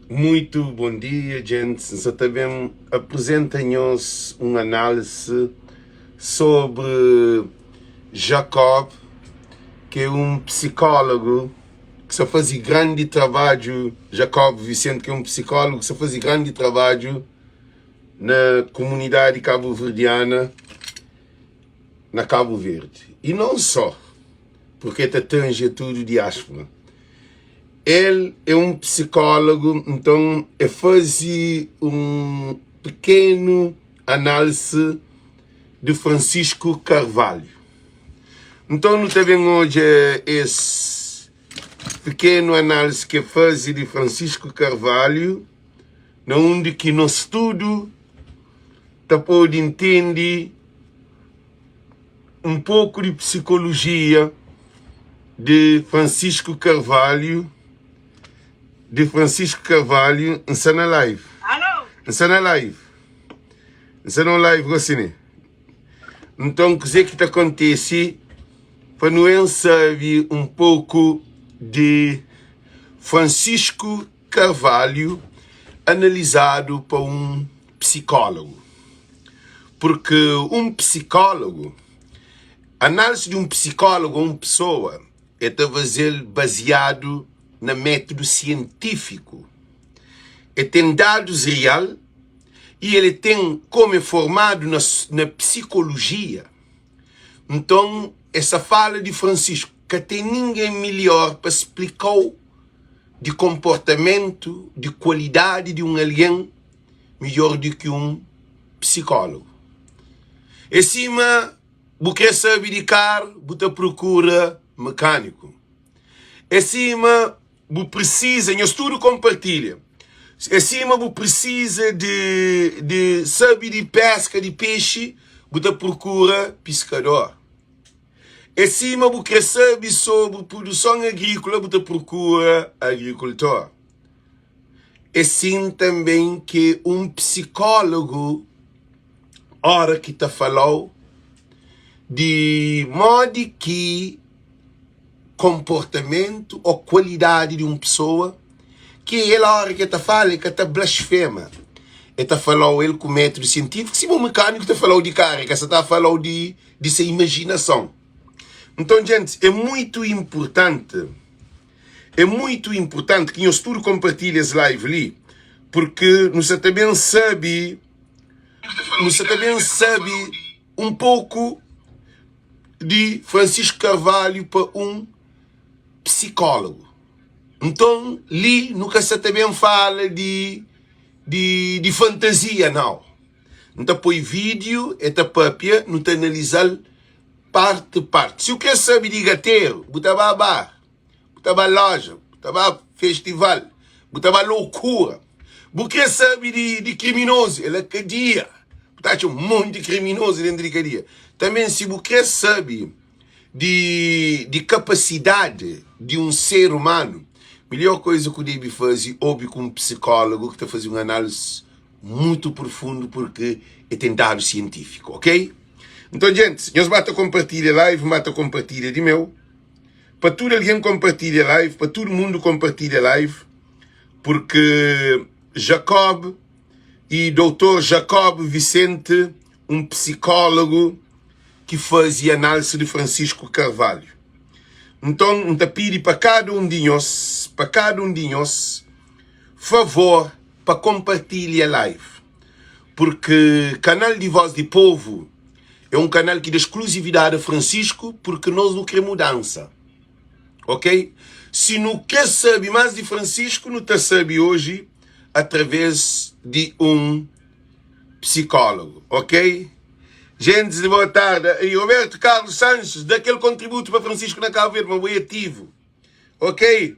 Muito bom dia, gente. N sa ta ben apresenta nhos un análise sobre Jacob, ki é un psikólogu ki sa faze grandi trabadju, Jacob Vicente, ki é un psikólogu ki sa faze grandi trabadju na komunidadi kabuverdiana na Kabu Verdi. I non só, purke el ta tanje tudu diáspora. El é un psikólogu, nton el faze un pikenu análise di Francisco Carvalho. Nton nu ta ben odja es pikenu análise ki el faze di Francisco Carvalho na undi ki nos tudu ta pode ntende un poku di psikolojia di Francisco Carvalho di Francisco Carvalho N sta na live N sta na live N sta na un live gosi ne Nton kuzê ki ta kontise pa nu en sabe un poku di Francisco Carvalho analizadu pa un psikólogu. Purki un psikólogu, análisi di un psikólogu a un pesoa, el ta faze-l baziadu na métudu sientífiku. El ten dadus real i el ten komu é formadu na na psikolojia. Nton, el sta fala di Francisco, ka ten ningen milior pa splika-u di konportamentu, di kualidadi di un algen midjór di ki un psikólogu. É sima bu krê sabe di karu, bu ta prokura mekániku. É sima bu prisiza, nhos tudu konpartilha, é sima bu prisiza di di sabe di péska di pexi, bu ta prokura piskador. É sima bu krê sabe sobri produson agríkola, bu ta prokura agrikultor. É sin tanben ki un psikólogu óra ki ta fala-u di modi ki konportamentu ô kualidadi di un pesoa ki el óra ki el ta fala el ka ta blasfema, el ta fala-u el ku métudu sientífiku sima un mekániku ta fala-u di karu, el ka sa ta fala-u di di se imajinason. Nton, djentis, é muitu inpurtanti. É muito importante ki nhos tudo compartilha es live li, porque nu sa ta ben sabe, nu sa ta ben sabe um pouco di Francisco Carvalho pa um psicólogo. Nton li nu ka sa ta ben fala di di di fantasia nau. N ta poi vídeo, e ta papia, nu ta analisal parte parte. Si u kre sabe di gateru, bu ta ba bar. Bu ta ba loja, bu ta ba festival, bu ta ba loucura. Bu kre sabe di, di kriminozu, el é kadia. Bu ta atxa un monti di kriminozu dentru di kadia. Tanben si bu kre sabe di, di kapasidadi di un ser umanu, milhor koiza ku debe faze, obi ku un psikólogu ki ta faze un análisi mutu profundu purki e ten dadu sientífiku, ok? Nton, djentis, nhos ba ta konpartilha live, N ba ta konpartilha di meu. Pa tudu algen konpartilha live, pa tudu mundu konpartilha live, purki Jacob e doutor Jacob Vicente, un psikólogu ki faze análise di Francisco Carvalho. Nton, N ta pidi pa kada un di nhos, pa kada un di nhos, favor pa konpartilha live, purki kanal di Voz di Povu É um canal ki da exclusividade a Francisco porque nós nu kre mudança. Ok? Si nu kre sabe mais di Francisco, nu ta sabe hoje através di um psicólogo. Ok? Gentes de boa tarde. E Roberto Carlos Sanches, dá aquele contributo para Francisco na Cabo Verde, mas boi ativo. Ok?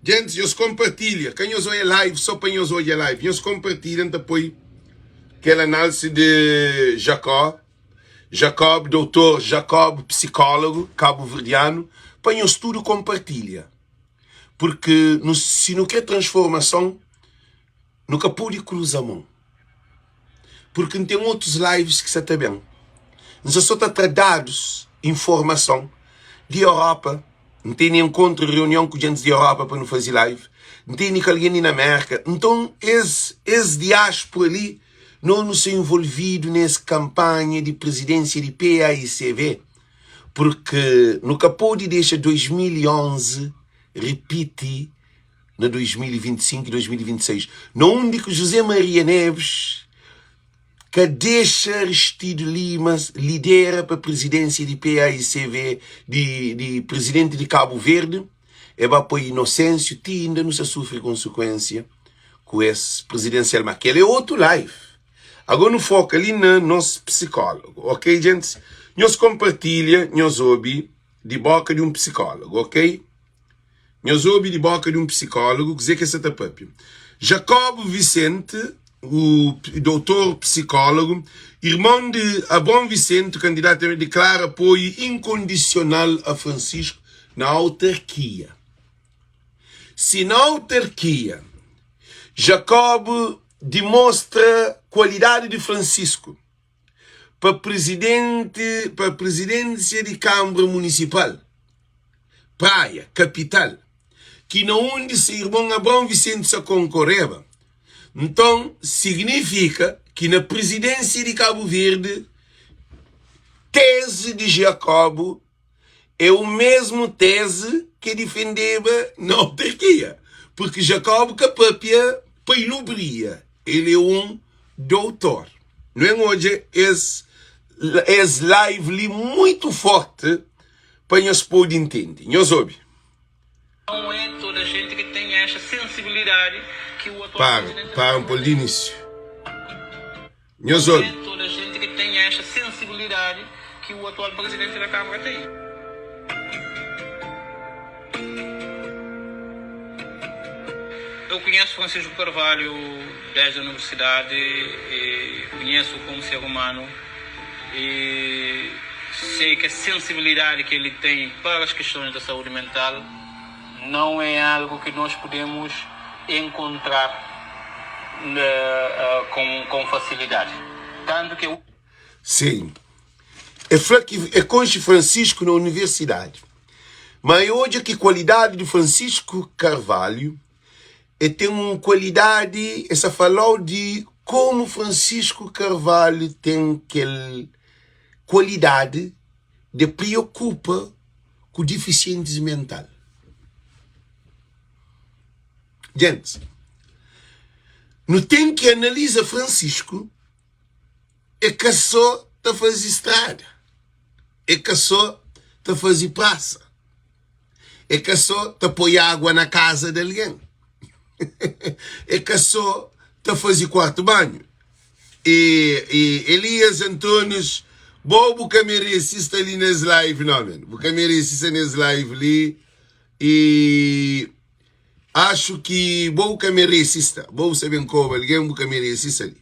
Gentis, nhos konpartilha. Ka nhos oia live só pa nhos odja live. Nhos konpartilha, N ta poi kel análise di Jakó, Jacob, doutor Jacob, psikólogu kabuverdianu, pa nhos tudu konpartilha. Purki nu, si nu kre transformason, nu ka pode kruza mon. Purki N ten otus lives ki sa ta ben. N sa so ta tra dadus, informason di Europa. N tene enkontru, reunion ku djentis di Europa pa nu faze live. N tene ku algen di na Merka. Nton, es es diáspora li, nos nu sta involvidu nes kanpanha di prizidénsia di PAICV, purki nu ka pode dexa 2011 ripiti na 2025 i 2026, na undi ki José Maria Neves ka dexa Aristides Lima lidera pa prizidénsia di PAICV, di di prizidenti di Kabu Verdi, e ba poi Inocêncio, ti inda nu sa sufri konsekuénsia ku es prizidensial. Ma kel é otu live. Agó nu foka li na nos psikólogu, ok gentis? Nhos konpartilha, nhos obi di boka di un psikólogu, ok? Nhos obi di boka di un psikólogu kuzê ki el sta ta pâpia. Jacob Vicente, o doutor psikólogu, irmon di Abraão Vicente, kandidatu a diklara apoiu inkondisional a Francisco na autarkia. Si na autarkia Jacob dimostra kualidadi di Francisco pa prizidenti pa prizidênsia di Kanbra Munisipal, Praia, kapital, ki na undi se irmon Abraão Vicente sa konkoreba, nton signifika ki na prizidênsia di Kabu Verdi tezi di Jacob É o mesmu tezi ki difendeba na autarkia, purki Jacob ka papia pa ilubria, el é un doutor. Nu en odja es es live li muitu forti pa nhos podi intendi. Nhos obi. Não é toda gente que tem esta sensibilidade que o atual Para, presidente da para un Câmara pol di tem. inísiu. Nhos Não obi. é toda gente que tem esta sensibilidade que o atual presidente da Câmara tem. Eu conheço Francisco Carvalho desde a universidade e conheço como ser humano e sei que a sensibilidade que ele tem para as questões da saúde mental não é algo que nós podemos encontrar com, com facilidade. Tanto que Sim. É fla ki é konxe Francisco na universidade. Ma é odja ki kualidade di Francisco Carvalho é ten un kualidade, é sa falau di komu Francisco Carvalho ten kel kualidade de priokupa ku difisientis mental. Gentis, nu ten ki analiza Francisco é ka só ta faze strada, é ka só ta faze prasa, é ka só ta poi água na kaza di algen, é ka só ta faze kuartu banhu. E, e Elias Antunes, bo bu ka merece sta li nes live não, man. Bu ka merece sta nes live li. E acho que bo ka merece sta. Bo bu sa ben koba alguém, bu ka merece sta li.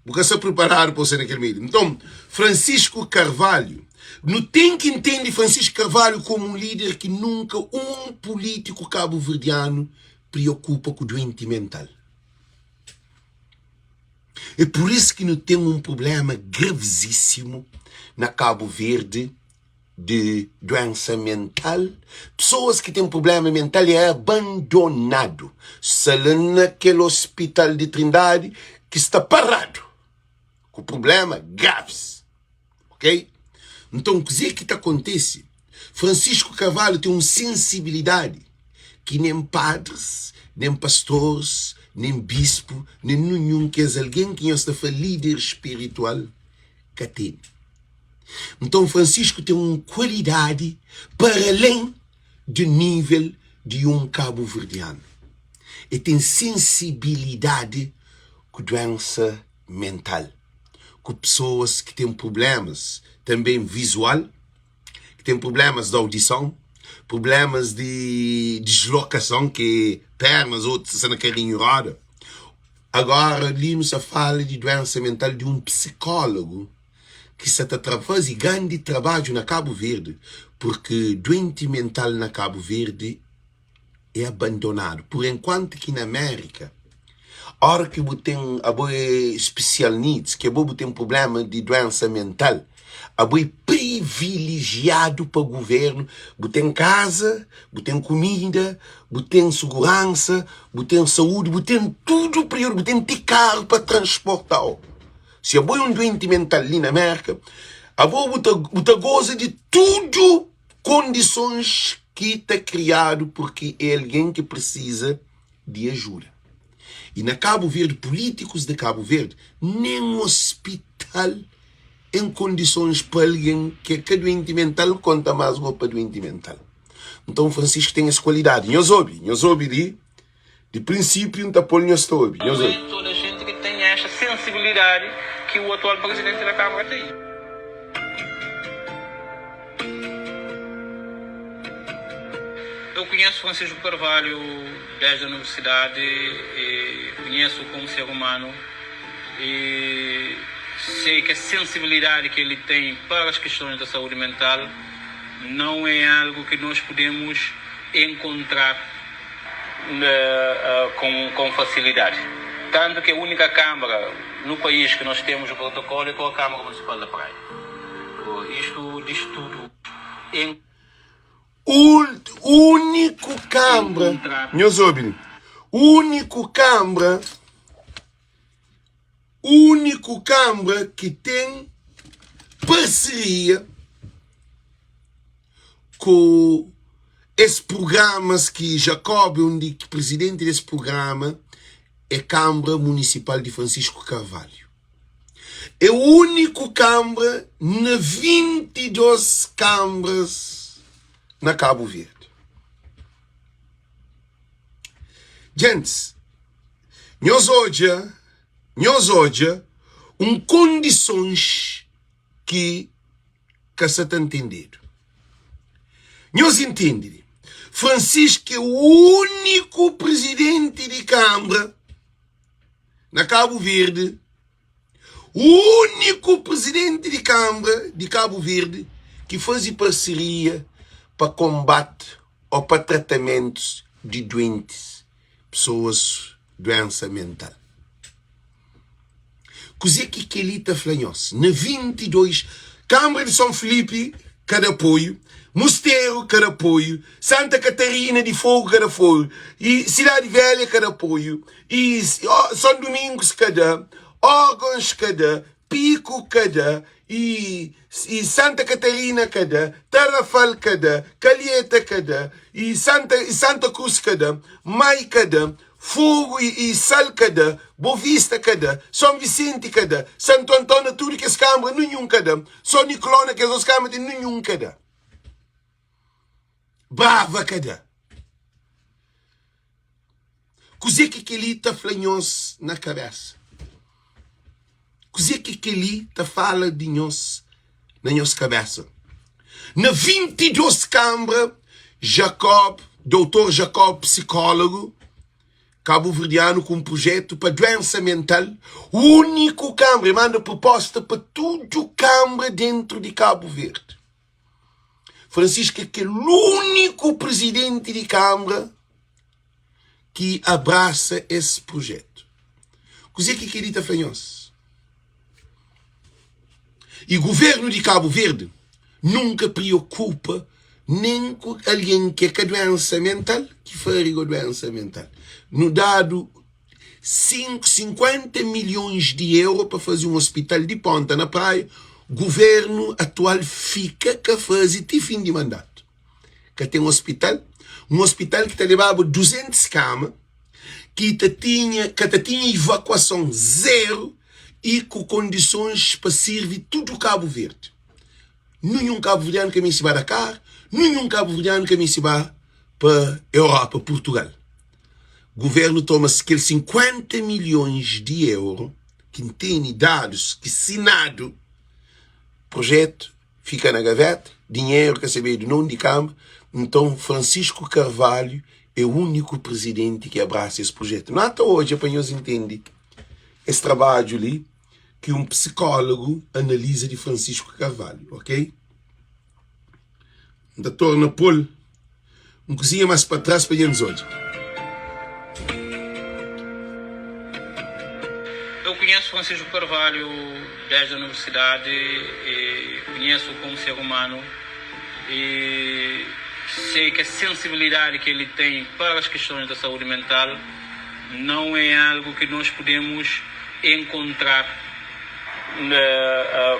Bu ka sta preparado pa sta naquele meio. Então, Francisco Carvalho, nu tem que entender Francisco Carvalho como um líder que nunca um político cabo-verdiano preocupa com doente mental. É por isso que nu tem um problema gravíssimo na Cabo Verde de doença mental. Pessoas que têm problema mental é abandonado. Sta lá naquele hospital de Trindade que está parado com problema graves. Ok? Então, kuzê ki ta kontise? Francisco Carvalho ten un sensibilidadi ki nen padris, nen pastoris, nen bispu, nen ninhun kes algen ki nhos ta fla líder spiritual ka tene. Nton, Francisco ten un kualidadi para alen di nível di un kabuverdianu. El ten sensibilidadi ku duénsa mental. ku pesoas ki ten prublémas tanbê vizual, ki ten prublémas di audison, prublémas di dislokason, ki é pernas ô sta na karinhu roda. Agora li nu sta fala di duénsa mental di un psikólogu ki sta ta faze grandi trabadju na Kabu Verdi, purki duenti mental na Kabu Verdi é abandonadu. Por enkuantu ki na Mérika, óra ki bu ten abo é special needs, ki abo bu ten prubléma di duénsa mental, abo é. Privilejiadu pa guvernu, bu ten kaza, bu ten kumida, bu ten suguransa, bu ten saúdi, bu ten tudu prior, bu ten ti karu pa transporta-u. Si abo é un duenti mental li na Mérka, abo bu ta, bu ta goza di tudu kondisons ki ta kriadu purki é algen ki prisiza di ajuda. I na Kabu Verdi, pulítikus di Kabu Verdi, nen ospital en kondisons pa algen ki é ka duenti mental, konta más go pa duenti mental. Nton Francisco ten es kualidadi. Nhos obi, nhos obi li, di prinsípiu N ta pô-l nhos ta obi. Nhos obi. Não é toda gente que tem esta sensibilidade que o atual presidente da Câmara tem. Eu conheço Francisco Carvalho desde a universidade, e conheço como ser humano e sei que a sensibilidade que ele tem para as questões da saúde mental não é algo que nós podemos encontrar com, com facilidade. Tanto que a única Câmara no país que nós temos o protocolo é com a Câmara Municipal da Praia. Isto diz tudo. Em Úniku kanbra, nhos obi li, úniku kanbra, úniku kanbra ki ten parseria ku es prugramas ki Jacob é un di prizidenti des prugrama é Kanbra Munisipal di Francisco Carvalho. É úniku kanbra na 22 kanbras na Kabu Verdi. Djentis, nhos odja, nhos odja un kondisons ki ka sa ta ntendedu. Nhos intende li, Francisco é úniku prizidenti di kanbra na Kabu Verdi, úniku prizidenti di kanbra di Kabu Verdi ki faze parseria pa konbate ô pa tratamentus di duentis, pesoas duensa mental. Kuzê ki kel-li ta fla nhos? Na 22, Kanbra di Son Filipi ka da apoiu, Musteru ka da apoiu, Santa Katarina di Fogu ka da apoiu, i Sidadi Velha ka da apoiu, i Son Dumingus ka da, Órgons ka da, Piku ka da, i i Santa Katarina ka da, Tarrafal ka da, Kalheta ka da, i Santa i Santa Krus ka da, Mai ka da, Fogu i Sal ka da, Bovista ka da, Son Visenti ka da, Santu Anton na tudu kes kanbra ninhun ka da, Son Nikló na kes dos kanbra ten ninhun ka da. Brava ka da. Kuzê ki kel-li ta fla nhos na kabésa? Kuzê ki kel-li ta fala di nhos na nhos kabésa? Na 22 kanbra, Jacob, Doutor Jacob, psikólogu kabuverdianu ku un prujétu pa duénsa mental, úniku kanbra, el manda prupósta pa tudu kanbra déntu di Kabu Verdi. Francisco é kel úniku prizidenti di kanbra ki abrasa es prujétu. Kuzê ki kel-li ta fla nhos? I govérnu di Kabu Verdi nunka priokupa nen ku algen ki é ka duénsa mental ki fari ku duénsa mental. Nu dadu 50 milhons di euro pa faze un ospital di pónta na Praia, govérnu atual fika ka faze ti fin di mandatu. Ka ten ospital, un ospital ki ta lebaba 200 kama, ki ta tinha, ka ta tinha ivakuason zeru i ku kondisons pa sirvi tudu Kabu Verdi. Ninhun kabuverdianu ka meste ba Dakar, ninhun kabuverdianu ka meste ba pa Europa, Purtugal. Guvernu toma kel 50 milhons di euro ki N tene dadus ki sinadu projetu fika na gaveta, dinheru ka sabedu na undi kanba, nton Francisco Carvalho é úniku prizidenti ki abrasa es projetu. Nu ata odja pa nhos intende es trabadju li ki un psikólogu analiza di Francisco Carvalho, ok? N ta torna pô-l un kuzinha más pa tras pa nhos odja. Eu conheço. Francisco Carvalho desde a universidade e conheço como ser humano e sei que a sensibilidade que ele tem para as questões da saúde mental não é algo que nós podemos encontrar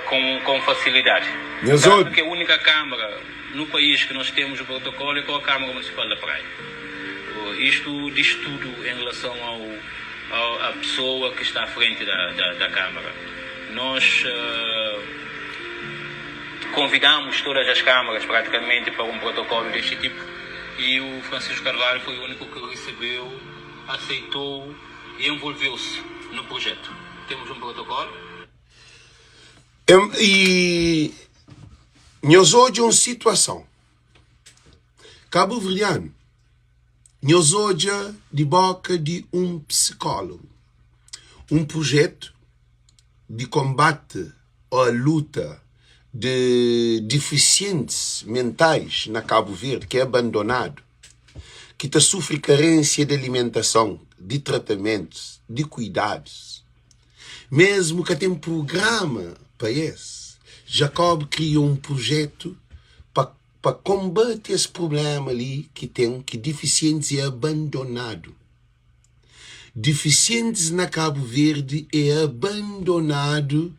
com, com facilidade. Nhas Tanto obi. que a única Câmara no país que nós temos o protocolo é com a Câmara Municipal da Praia. Isto diz tudo em relação ao, ao, à pessoa que está à frente da, da, da Câmara. Nós convidamos todas as câmaras praticamente para um protocolo deste tipo e o Francisco Carvalho foi o único que recebeu, aceitou e envolveu-se no projeto. Temos um protocolo. E nhos odja un situason. Kabuverdianu, nhos odja di boka di un psikólogu un prujetu di konbate ô luta di difisientis mentais na Kabu Verdi ki é abandonadu, ki ta sufri karensia di alimentason, di tratamentus, di kuidadus. Mesmu ka ten prugrama pa es, Jacob kria un prujetu pa pa konbate es prublema li ki ten ki difisientis é abandonadu. Difisientis na Kabu Verdi é abandonadu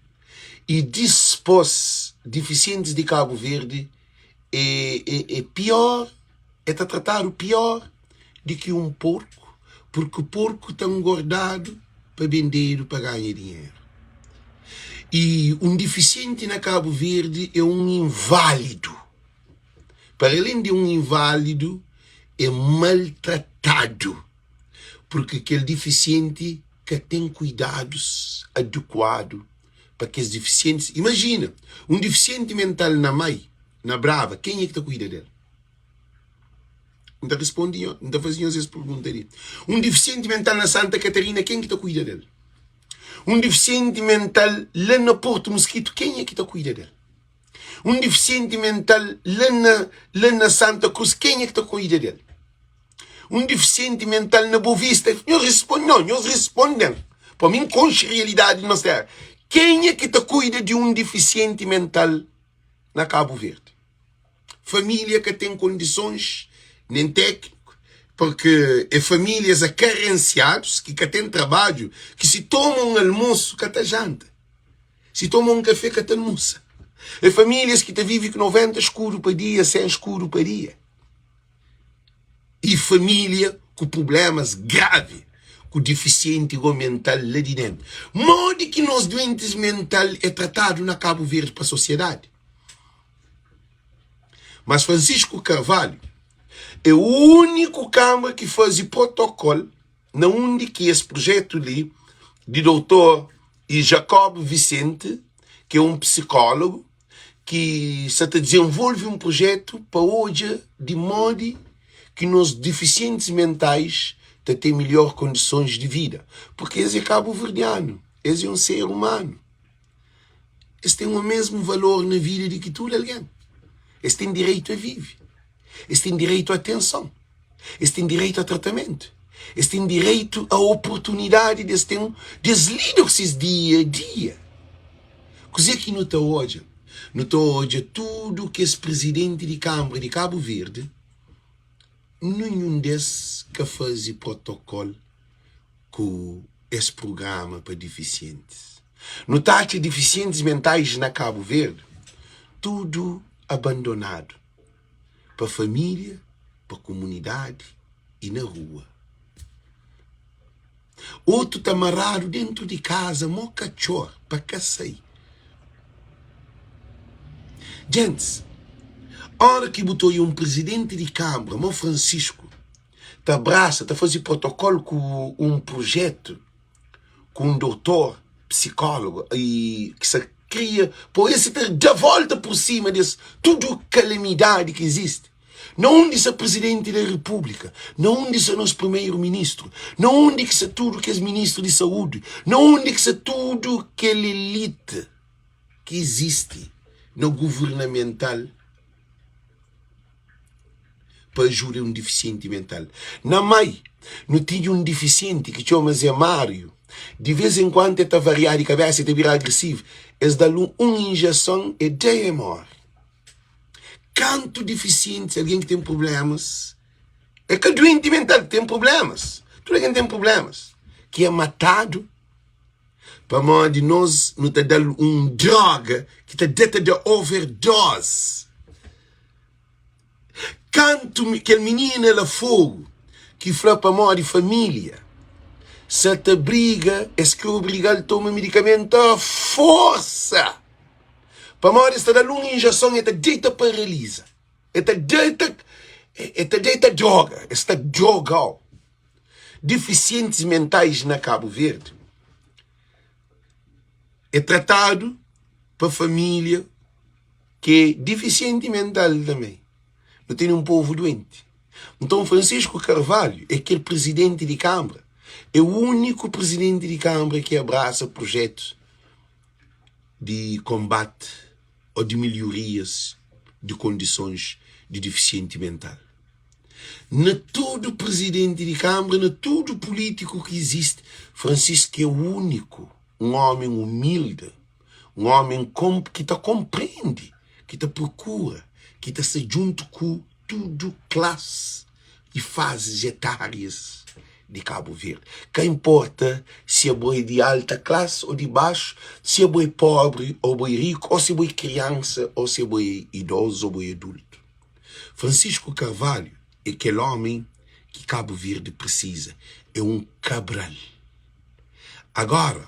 i dispos difisientis di Kabu Verdi é é é pior, é ta tratadu pior di ki un porku, purki porku ta ngordadu pa bendedu pa ganha dinheru. I un difisienti na Kabu Verdi é un inválidu. Para alén di un inválidu, é maltratadu, purki kel difisienti ka ten kuidadus adekuadu pa kes difisientis. Imajina, un difisienti mental na mai, na Brava, kenha ki ta kuida del? N ta responde nho, N ta faze nhos es pergunta li. Un difisienti mental na Santa Katarina, ken ki ta kuida del? Un difisienti mental la na Portu Muskitu, kenha ki ta kuida del? Un difisienti mental la na la na Santa Cruz, kenha ki ta kuida del? Un difisienti mental na Bovista, nhos responde, no, nhos responde-m, pa mi N konxe realidadi di nos tera. Kenha ki ta kuida di un difisienti mental na Kabu Verdi? Família ka ten kondisons nen tékniku, porque é famílias akarensiadus ki ka ten trabadju, ki si toma un almosu ka ta janta, si toma un kafé ka ta almusa. É famílias ki ta vive ku 90 skudu pa dia, 100 skudu pa dia. E família ku prublémas gravi, ku difisienti go mental la di déntu. Modi ki nos duentis mental é tratadu na Kabu Verdi pa sosiedadi? Mas Francisco Carvalho é úniku kâmara ki faze protokol na undi ki es projetu li di doutor e Jacob Vicente, ki é un psikólogu ki sa ta dizenvolve un projetu pa odja di modi ki nos difisientis mentais ta ten melhor kondisons di vida, purki es é kabuverdianu, es é un ser umanu. Es ten o mesmu valor na vida di ki tudu algen. Es ten direitu a vive. Es ten direitu a atenson. Es ten direitu a tratamentu. Es ten direitu a oportunidadi di es ten, di es lida ku ses dia a dia. Kuzê ki nu ta odja? Nu ta odja tudu kes prizidenti di Kanbra di Kabu Verdi, ninhun des ka faze protokol ku es prugrama pa difisientis. Nu ta atxa difisientis mentais na Kabu Verdi tudu abandonadu pa família, pa kumunidadi i na rua. Otu ta maradu dentu di kaza mo katxor pa ka sai. Gentis, ora ki bu ta oia un prizidenti di kanbra mo Francisco ta abrasa, ta faze protokol ku un prujetu ku un doutor, psikólogu i ki sa kria pô es ta da volta por sima des tudu kalamidadi ki izisti. Na undi sa prizidenti da repúblika? Na undi sa nos primeru ministru? Na undi ki sa tudu kes ministru di saúdi? Na undi ki sa tudu kel elite ki izisti na guvernamental? pa ajuda un difisienti mental. Na Mai, nu tinha un difisienti ki txoma Zé Máriu. Di vês en kuantu el ta variá di kabésa, el ta bira agresivu. Es da-l un injeson, el da el móre. Kantu difisientis, algen ki ten prublémas, é ka duenti mental, ten prublémas, tudu algen ten prublémas, ki é matadu pamodi nos nu ta da-l un droga ki ta da ta da overdose. Kantu kel minina la Fogo ki fla pamodi família sa ta briga es kre obriga-l toma medikamentu a forsa pamodi es ta da-l un injeson e ta deita paraliza e ta deita e ta deita droga es ta droga-u. Difisientis mentais na Kabu Verdi é tratadu pa família ki é difisienti mental tanbe. Nu tene un povu duenti. Nton, Francisco Carvalho é kel prizidenti di kanbra, é úniku prizidenti di kanbra ki abrasa prujetus di konbati ô di milhorias di kondisons di difisienti mental. Na tudu prizidenti di kanbra, na tudu pulítiku ki izisti, Francisco é úniku, un ómi umildi. Un ómi ki ta konprende, ki ta prokura, ki ta sta djuntu ku tudu klas i fazis etárias di Kabu Verdi. Ka inporta si abo é di alta klas ô di baxu, si abo é pobri ô abo é riku, ô si abo é kriansa ô si abo é idozu ô abo é adultu. Francisco Carvalho é kel ómi ki Kabu Verdi prisiza, é un Cabral. Agora,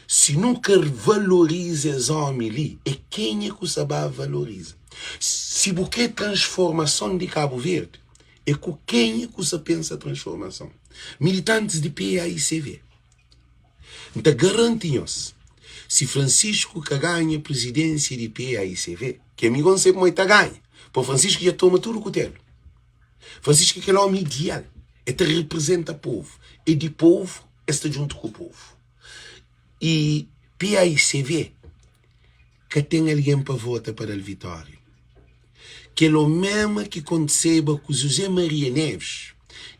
si nu ka valoriza es omi li, é kenha ku sa ba valoriza? Si bu kre transformason di Kabu Verdi, é ku kenha ku sa pensa transformason? Militantis di PAICV, N ta garanti nhos, si Francisco ka ganha prizidensia di PAICV, ki ami go N sabe ma el ta ganha, po Francisco dja toma tudu kutelu. Francisco é kel ómi ideal, el ta reprezenta povu, é di povu, el sta djuntu ku povu. I PAICV ka ten algen pa vota pa da-l vitória. Kel omema ki kontiseba ku José Maria Neves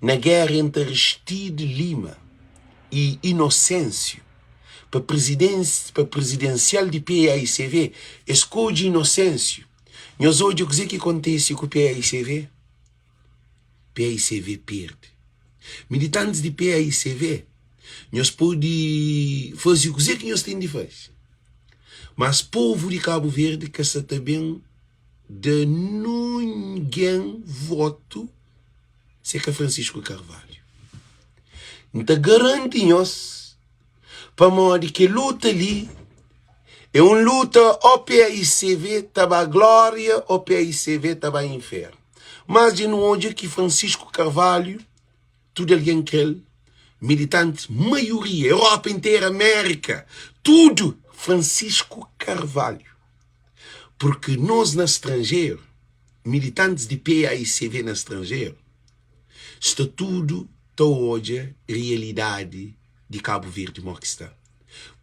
na géra entri Aristide Lima i Inosensiu pa prizidensial di PAICV, es skodje Inosensiu. Nhos odja kuzê ki kontise ku PAICV? PAICV perde. Militantis di PAICV, nhos pode faze kuzê ki nhos ten di faze, mas povu di Kabu Verdi ka sa ta ben da ningen votu se ka Francisco Carvalho. N ta garanti nhos Pamodi kel luta li é un luta ô paicv ta ba glória ô paicv ta ba infernu. Mas dja nu odja ki Francisco Carvalho tudu algen kre-l, militantis maioria, Europa intera, Amérika, tudu Francisco Carvalho. Purki nos na stranjeru, militantis di paicv na stranjeru, sta tudu ta odja realidadi di Kabu Verdi mo ki sta.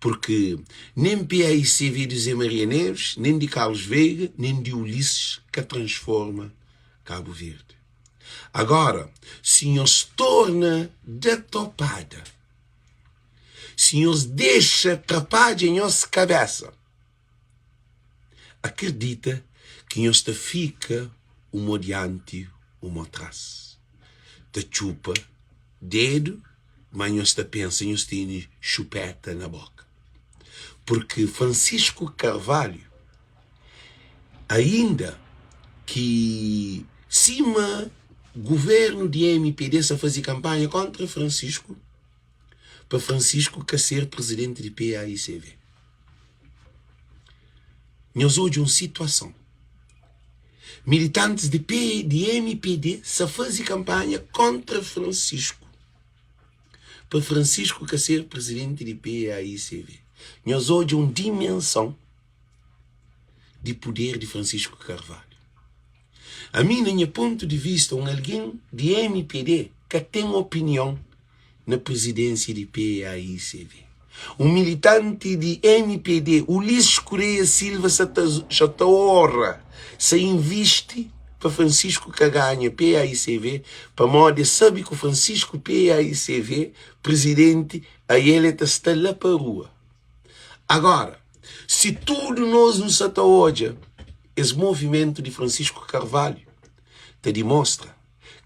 Purki nen paicv di Zé Maria Neves, nen di Carlos Veiga, nen di Ulisses ka transforma Kabu Verdi. Agora, si nhos torna da topada, si nhos dexa trapadja nhos kabesa, Akredita ki nhos ta fika un mo dianti un mo tras, ta txupa dedu, ma nhos ta pensa nhos tene xupeta na boka. Purki Francisco Carvalho, ainda ki sima guvernu di mpd sa faze kanpanha kontra Francisco, pa Francisco ka ser prizidenti di PAICV. Nhos odja un situason. Militantis di P di mpd sa faze kanpanha kontra Francisco pa Francisco ka ser prizidenti di PAICV. Nhos odja un dimenson di puder di Francisco Carvalho. Ami na nha pontu di vista un algen di mpd ka ten opinion na prizidénsia di PAICV. Un militanti di mpd, Ulisses Correia Silva sa ta sa ta ora, sa invisti. pa Francisco ka ganha PAICV pamodi e sabe ku Francisco PAICV presidenti ael e ta sta la pa rua. Agora si tudu nos nu sa ta odja es movimentu di Francisco Carvalho ta dimostra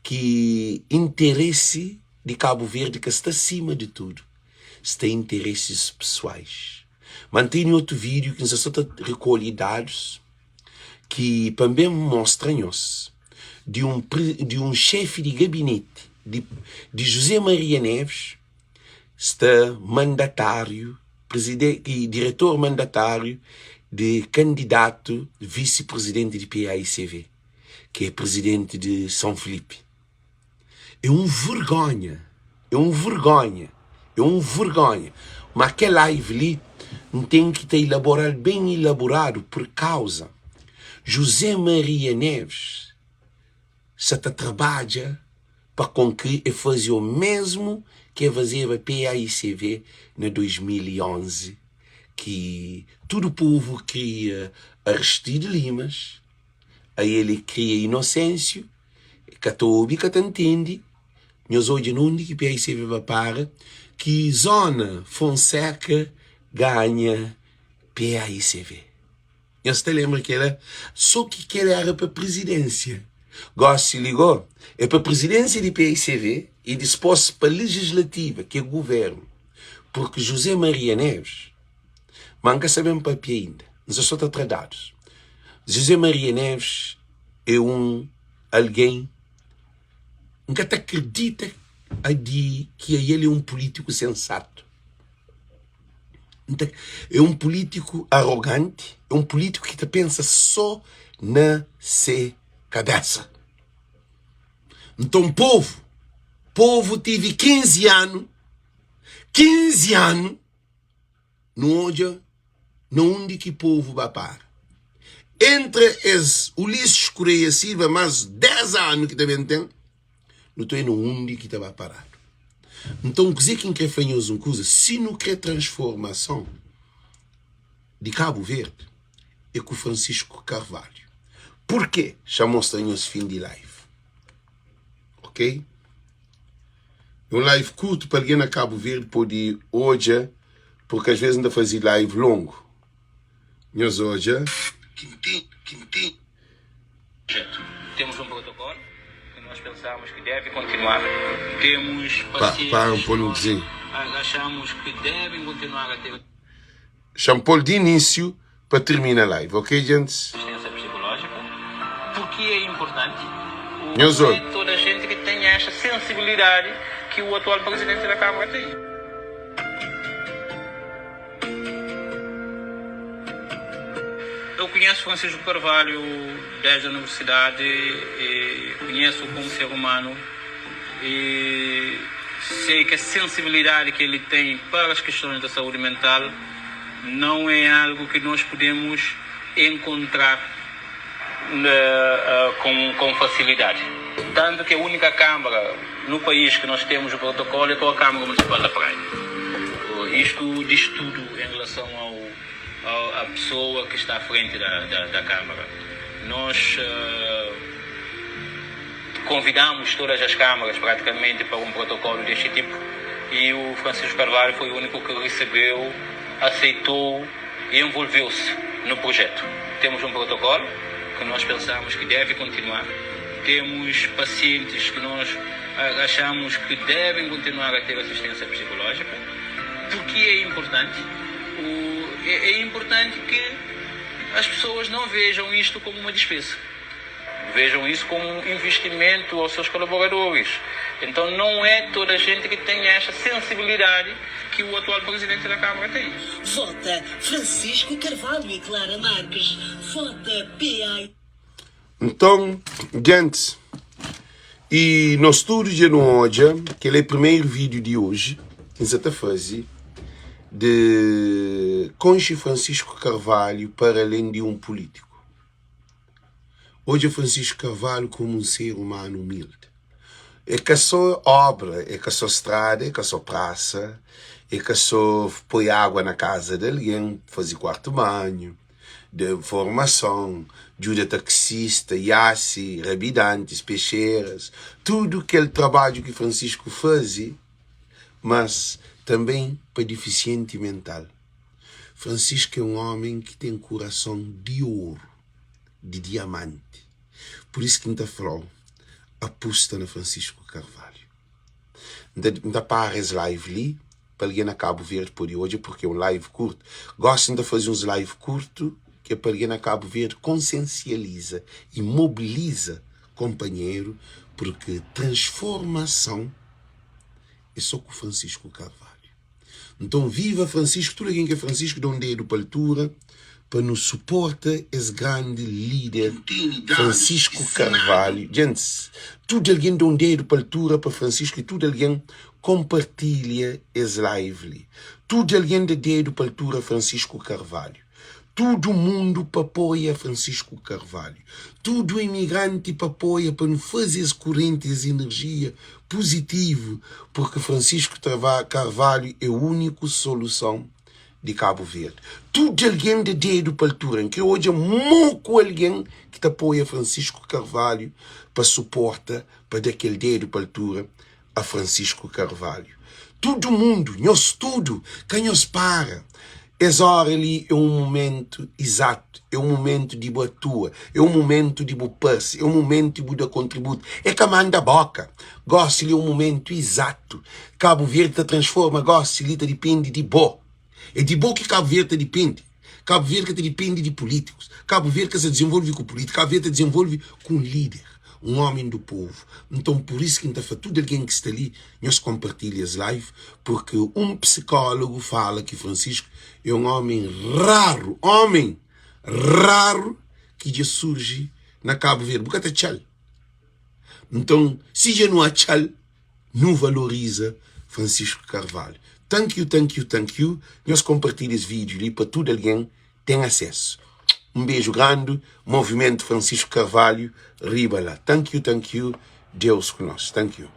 ki interesi di Cabo Verde ka sta sima di tudu, sta interesis pesoais. Ma N tene otu vídiu ki N sa ta rekolhe dadus ki pa N ben mostra nhos di un di un xefi di gabineti di di José Maria Neves sta mandatáriu i diretor mandatáriu di kandidatu visi-prizidenti di PAICV ki é prizidenti di São Filipe. É un vergonha, é un vergonha, é un vergonha. Ma kel live li N ten ki ta ilaboral ben ilaboradu pur kauza José Maria Neves sa ta trabadja pa konkri e faze o mesmu ki e fazeba PAICV na 2011 ki tudu povu kria Aristide Limas, ael e kria Inosensiu. Ka ta obi ka ta ntende. Nhos odja na undi ki PICV ba para ki zona Fonseca ganha PAICV. Nhos ta lenbra kela? So ki kela era pa prizidensia. Gosi li go é pa prizidensia di PICV i dispos pa legislativa ki é guvernu. Purki José Maria Neves, ma N ka sa ben papia inda, N sa so ta tra dadus. José Maria Neves é un algen N ka ta kridita a di ki el é un pulítiku sensatu. N ta, é un pulítiku aroganti, é un pulítiku ki ta pensa sô na se kabésa. Nton povu, povu tive 15 anu, 15 anu Nu odja na undi ki povu ba para. Entra es Ulisses Correia Silva mas 10 anu ki ta ben ten, nu ta oia na undi ki ta ba paradu. Nton kuze ki N kre fla nhos un kuza, si nu kre transformason di Kabu Verdi é ku Francisco Carvalho. Purke? Xa mostra nhos fin di live. Ok? É un live kurtu pa algen na Kabu Verdi pode odja, purki as vezes N ta faze live longu. Nhos odja. Projeto. Temos um protocolo que nós pensamos que deve continuar. Temos Pa, pacientes para que pô-l um nós kuzinha. achamos que devem continuar a ter Xa N pô-l di inísiu pa tirmina live, ok djentis? Assistência psicológica, porque é importante. O, Nhos não é obi. toda a gente que tem esta sensibilidade que o atual presidente da Câmara tem. Eu conheço Francisco Carvalho desde a universidade e conheço como ser humano e sei que a sensibilidade que ele tem para as questões da saúde mental não é algo que nós podemos encontrar com, com facilidade. Tanto que a única Câmara no país que nós temos o protocolo é com a Câmara Municipal da Praia. Isto diz tudo em relação ao, ao, à pessoa que está à frente da, da, da Câmara. Nós uh, convidamos todas as câmaras praticamente para um protocolo deste tipo e o Francisco Carvalho foi o único que recebeu, aceitou e envolveu-se no projeto. Temos um protocolo que nós pensamos que deve continuar. Temos pacientes que nós achamos que devem continuar a ter assistência psicológica, porque é importante. O, é, é importante que as pessoas não vejam isto como uma despesa. Vejam isso como um investimento aos seus colaboradores. Então não é toda a gente que tem esta sensibilidade que o atual presidente da Câmara tem. Vota Francisco Carvalho e Clara Marques. Vota PA. Nton, gentis, i nos tudu dja nu odja kel é primeru vídiu di oji ki N sa ta faze di konxe Francisco Carvalho para alén di un pulítiku. Odja Francisco Carvalho komu un ser umanu umildi. É ka sô obra, é ka sô strada, é ka sô prasa, é ka sô poi água na kaza di algen, faze kuartu banhu, da formason, Djuda taksista, iasi, rabidantis, pexeras, tudu kel trabadju ki Francisco faze, mas tanben pa difisienti mental. Francisco é un omen ki ten kurason di oru, di diamanti. Pur isu ki N ta fla-u, apusta na Francisco Carvalho. N ta N ta para es live li pa algen na Cabo Verde pode odja porque é um live curto. Gosi N ta faze uns live curto ki é pa algen na Cabo Verde konsensializa e mobiliza konpanheru porque transformason é so ku Francisco Carvalho. Nton viva Francisco, tudu algen ki é Francisco da un dedu pa altura pa nu suporta es grandi lider Francisco Carvalho. Djentis, tudu algen da un dedu pa altura pa Francisco i tudu algen konpartilha es live li. Tudu algen da dedu pa altura Francisco Carvalho. Tudu mundu pa apoia Francisco Carvalho. Tudu imigranti pa apoia pa nu faze es kurenti, es enerjia puzitivu purki Francisco Carvalho é uniku soluson di Kabu Verdi. Tudu algen da dedu pa altura. N kre odja moku algen ki ta apoia Francisco Carvalho pa suporta pa da kel dedu pa altura a Francisco Carvalho. Tudu mundu, nhos tudu, ka nhos para. Es ora li é un mumentu izatu, é un mumentu di bu atua, é un mumentu di bu parse, é un mumentu di bu da kontributu. É ka manda boka. Gosi li é un mumentu izatu. Kabu Verdi ta transforma gosi li ta dipende di bo. É di bo ki Kabu Verdi ta dipende. Kabu Verdi ka ta dipende di pulítikus. Kabu Verdi ka sa dizenvolve ku pulítiku. Kabu Verdi ta dizenvolve ku un líder, un ómi du povu. Nton, pur isu ki N ta fla tudu algen ki sta li, nhos konpartilha es live, purki un psikólogu fala ki Francisco é un ómi raru, ómi raru ki dja surji na Kabu Verdi. Bu ka ta atxa-l. Nton, si dja nu atxa-l, Nu valoriza Francisco Carvalho. Thank you, thank you, thank you. Nhos konpartilha es vídeo li pa tudu algen ten asesu. Un beju grandi, Movimento Francisco Carvalho, riba la. Thank you, thank you. Deus ku nos. Thank you.